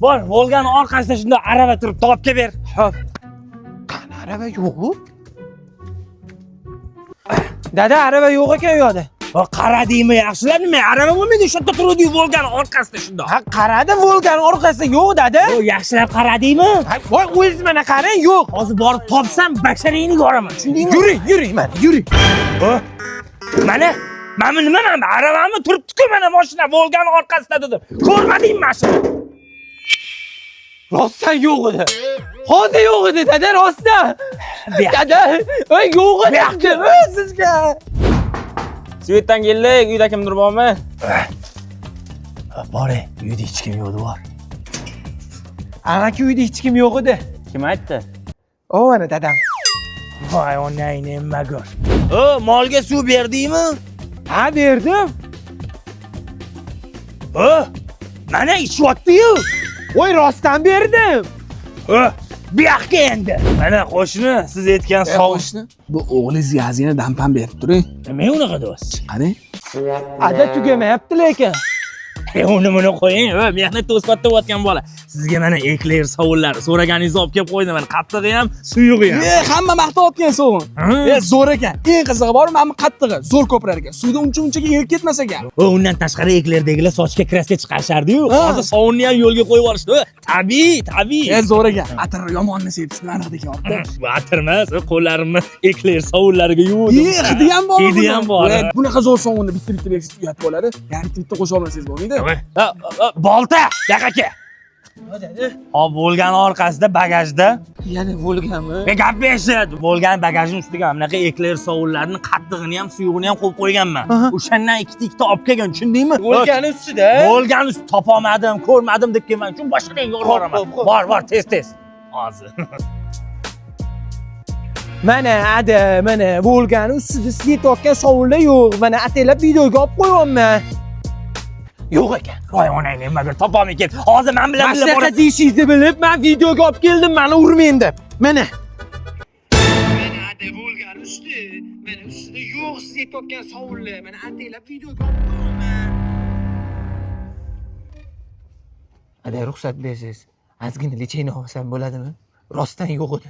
Bor, Volgani orqasida shunday arava turibdi, olib kelib ber. Xo'p. Qani arava yo'q-ku? Dada, arava yo'q ekan u yoqda. O, qaradingmi yaxshilab nima? Arava bo'lmaydi, o'sha yerda turadi Volgani orqasida shundoq. Ha, qaradi, Volgani orqasida yo'q dada. O, yaxshilab qaradingmi? Ha, voy, o'zingiz mana qarang, yo'q. Hozir borib topsam basharingni yoraman, tushundingmi? Yuring, yuring mana, yuring. Mana, mana bu nima mana bu aravami turibdi-ku mana mashina Volgani orqasida dedim. Ko'rmadingmi mana shuni? Rostdan yo'q edi. Hozir yo'q edi dada, rostdan. Buyoq. Dada, voy yo'q edi Buyoqqa. dedim sizga. Svetdan keldik, uyda kimdir bormi? Bor, uyda hech kim yo'q, bor. Amaki uyda hech kim yo'q edi. Kim aytdi? O, mana dadam. Voy onangni magur. O, molga suv berdingmi? Ha, berdim. O, mana ichyapti-yu. Voy, rostdan berdim. O, bu yoqqa endi. Mana qo'shni, siz aytgan sovun. Bu o'g'lingizga ozgina dampam berib turing. Nima unaqa deyapsiz? Qarang. Ada tugamayapti lekin. Uni buni qo'ying, o, mehnat to'sbatda bola. Sizga mana ekler sovunlari so'raganingizni olib kelib qo'ydim. Mana qattig'i ham, suyug'i ham. E, hamma maqtayotgan sovun. Ha. E, zo'r ekan. Eng qizig'i bor, mana bu qattig'i zo'r ko'pirar ekan. Suvda uncha unchaga erib ketmas ekan. O, undan tashqari eklerdagilar sochga kraska chiqarishardi-yu. Ha. Hozir sovunni ham yo'lga qo'yib yuborishdi. O, tabiiy, tabiiy. E, zo'r ekan. Atir yomonni sepsiz, aniq deyapti. Bu atir emas, o, qo'llarimni ekler sovunlariga yuvdim. E, hidi ham bor. Hidi ham bor. E, bunaqa zo'r sovunni bitta bitta bersangiz uyat bo'ladi. Ya'ni bitta bitta qo'sha olmasangiz bo'lmaydi. Ha, ha, bolta, yoqqa kel. Hop, Volgani orqasida bagajda. Yana Volgami? E, gap eshit. Volgani bagajning ustiga mana bunaqa ekler sovunlarini qattig'ini ham, suyug'ini ham qo'yib qo'yganman. O'shandan ikkita ikkita olib kelgan, tushundingmi? Volgani ustida. Volgani usti topolmadim, ko'rmadim deb kelman. Uchun boshqa yorib yuboraman. Xo'p, xo'p. Bor, bor, tez, tez. Hozir. Mana ada, mana Volgani ustida siz yetayotgan sovunlar yo'q. Mana ataylab videoga olib qo'yyapman. Yo'q ekan. Voy onangni nimaga topolmay ket. Hozir men bilan Mana birga shunaqa deyishingizni bilib, men videoga olib keldim, mani urmang deb. Mana. Mana ada Volgani usti, mana ustida yo'q siz yetayotgan sovunlar. Mana ataylab videoga olib qo'yyapman. Ada ruxsat bersangiz, ozgina lecheyni olsam bo'ladimi? Rostdan yo'q edi.